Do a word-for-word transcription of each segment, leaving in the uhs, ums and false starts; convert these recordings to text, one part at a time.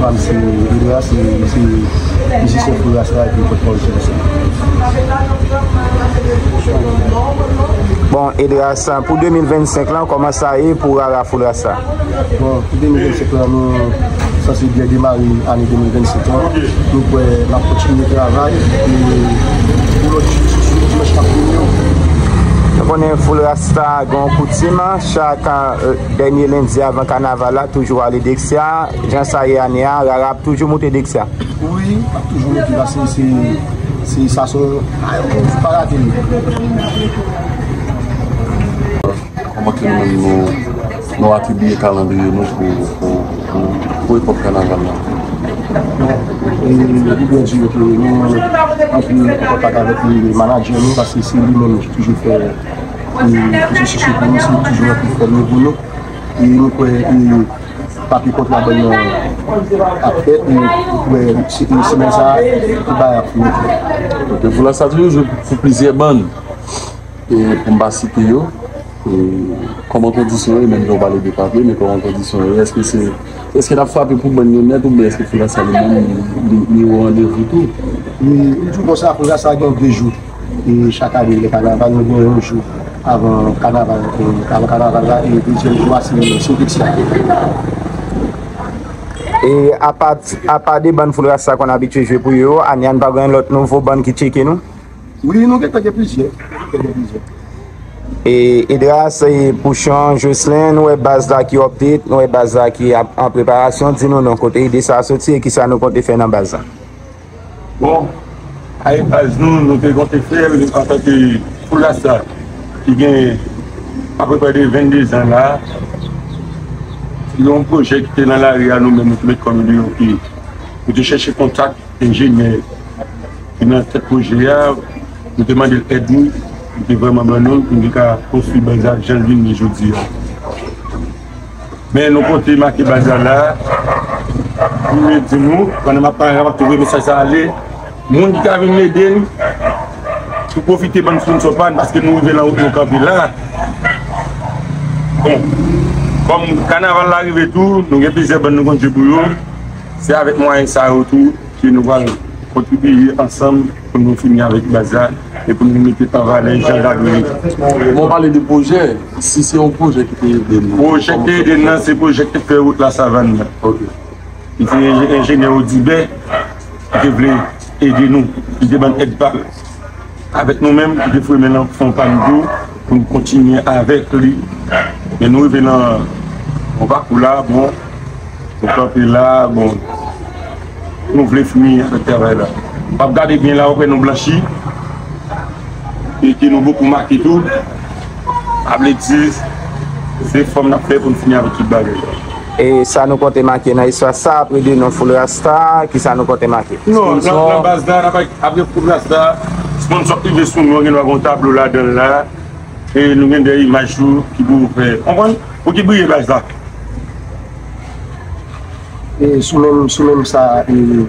Pam se Edras, se, se mizisyen Foul Rasta epi pòtpawòl Foul Rasta. Bon, Edras, pou de mil vennsenk lan, kòman sa ye pou Rara Foul Rasta? Bon, pou de mil vennsenk lan, nou sanse byen demare ane de mil vennsenk lan. Nou kwè n ap kontinye travay e pou lòt jou sou dimanch k ap vini yo. Nou konnen Foul Rasta gen yon koutim, chak, euh, dènye lendi avan kanaval la, toujou ale Dexia. Jan sa ye ane a, Rara ap toujou moute Dexia. Wi, ap toujou moute la, se, se, se, sa se yon, a, yon pa rate li. Kòman ke nou menm nou, nou atribiye kalandriye nou pou, pou, pou, pou epòk kanaval la? Bon, e, li byen di ke nou antre an kontak avèk manadjè nou, paske se li menm ki toujou fè, e, pwosesis yo pou nou, se li ki toujou ranpli fòm yo pou nou. E nou kwè, e, papye kontra bann nan ap fèt, e, nou kwè se, e, semèn sa a, tout bagay ap fini. Ok, Foul Rasta toujou jwe pou plizyè bann. E pou m pa site yo, e, kòman kondisyon yo ye, menm jan w pale de papye, men kòman kondisyon yo ye, èske se, èske n ap frape pou bann yo nèt, oubyen èske Foul Rasta li menm, li, li o randevou tou? Li, li di w konsa, Foul Rasta gen de jou. E chak ane, lè kanaval, nou gen yon jou avan kanaval, e, avan kanaval la, e dezyèm jou a, se, se Dexia. E apa, apa de bann Foul Rasta konn abitye jwe pou yo, ane a n pa gen lòt nouvo bann ki tcheke nou? Wi, nou gentan gen plizyè. Gentan gen plizyè. E Edras, e Pouchon, Jocelyn, nou wè baz la ki update, nou wè baz la ki ap, an preparasyon. Di nou non, kote ide sa a soti e kisa nou konte fè nan baz la? Bon, avèk baz nou, nou te konte fè, antanke Foul Rasta, ki gen apeprè de vennde zan la, se yon pwojè ki te nan lari a, nou menm, nou te met kòm ide yo, ki, nou te chèche kontak enjenyè ki nan tèt pwojè a, nou te mande l èd nou, li te vrèman ban nou, pou nou te ka konstwi baz la jan l vin ye jodi a. Men nou konte make baz la la, pou yo di nou, pandan m ap pale, m ap tou voye mesaj sa ale, moun ki ka vin ede n, pou pwofite bann sponsò pa n, paske nou rive nan wout nou kanpe la. Bon, kòm kanaval la rive tou, nou gen plizyè bann nou konn jwe pou yo, se avèk mwayen sa yo tou, ke nou pral kontribiye ansanm pou nou fini avèk baz la e pou nou mete an valè jan l ta dwe ye. Bon, pale de pwojè, si se yon pwojè ki te ede nou. Pwojè ki te ede n nan, se pwojè ki te fè wout Lasavàn nan. Ok. Li te enje-, enjenyè Odibè, ki te vle ede nou, li te ban n èd pa l. Avèk nou menm, li te foure men nan fon pa n tou, pou n kontinye avèk li. Men nou rive nan yon pakou la, bon, nou kanpe la, bon, nou vle fini avèk travay la. W ap gade byen la, w ap wè nou blanchi, e ke nou bokou make tou. Sa vle di, se fòm n ap fè pou n fini avèk tout bagay. E sa nou konte make nan istwa sa, apre de non Foul Rasta, kisa nou konte make? Non, nan, nan baz la, n ap, apre Foul Rasta, sponsò k rive sou nou an, gen dwa gen yon tablo ladan l la. E nou gen de imaj tou ki pou fè. Konprann? Pou ki briye baz la. E sou menm, sou menm sa, e,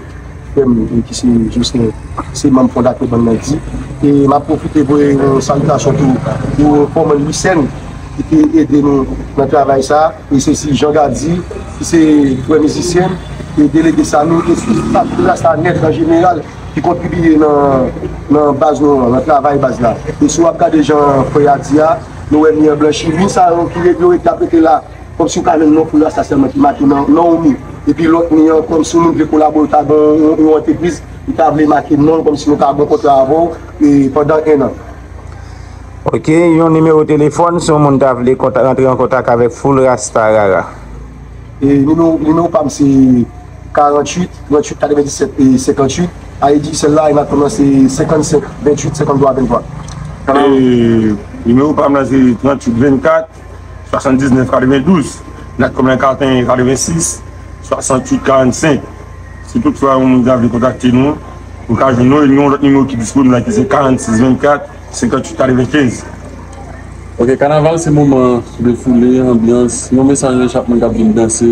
frè m, e, ki se Jocelyn, se manm fondatè bann nan di. E m ap pwofite voye yon salitasyon tou pou fòman Louis Sène, ki te ede nou nan travay sa. E se si Jean Gady, ki se frè mizisyen, e delege Samy, e tout staff la sa nèt an jeneral, ki kontribiye nan, nan baz nou an, nan travay baz la. E si w ap gade jan frè a di a, nou wè mi an blanchi, mi sa yo ki ret, yo ret, y ap rete la, kòmsi w ka jwenn non Foul Rasta sèlman ki make nan, nan yon mi. Epi lòt mi an, kòmsi yon moun vle kolabore, ta gen yon, yon antrepriz, li ta vle make non l, kòmsi nou ka gen yon kontra avè w, e pandan en an. Ok, yon nimewo telefòn, si yon moun ta vle kontak, rantre an kontak avèk Foul Rasta Rara. E nimewo, nimewo pa m se karanntuit, tranntuit, katrevenndisèt e senkantuit. A Edicel la, e n ap kòmanse senkannsèt, venntuit, senkanntwa, venntwa. E nimewo pa m la se tranntuit, vennkat, swasanndiznèf, katrevendouz. N ap kòmanse katrevensis, swasanntuit, karannsenk. Si toutfwa yon moun ta vle kontakte nou, ou ka jwenn nou, e nou gen yon lòt nimewo ki disponib la, ki se karannsis, vennkat, senkantuit, katrevenkenz. Ok, kanaval se moman defoule, anbyans, yon mesaj nan chak moun k ap vin danse,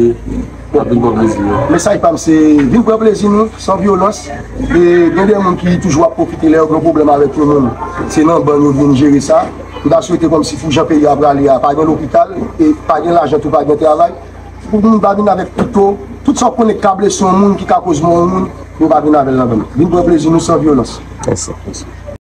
k ap vin pran plezi yo. Mesaj pa m se vin pran plezi nou, san vyolans. E gen de moun ki toujou ap pwofite lè yo gen pwoblèm avèk yon moun. Se nan bann yo vin jere sa. M ta swete kòmsi pou jan peyi a prale a, pa gen lopital, e pa gen lajan tou, pa gen travay. Pou moun pa vin avèk kouto, Tout sa w konnen k ka blese yon moun, ki ka koz mò yon moun, yo pa vin avè l nan men nou. Vin pran plezi nou san vyolans. Mèsi.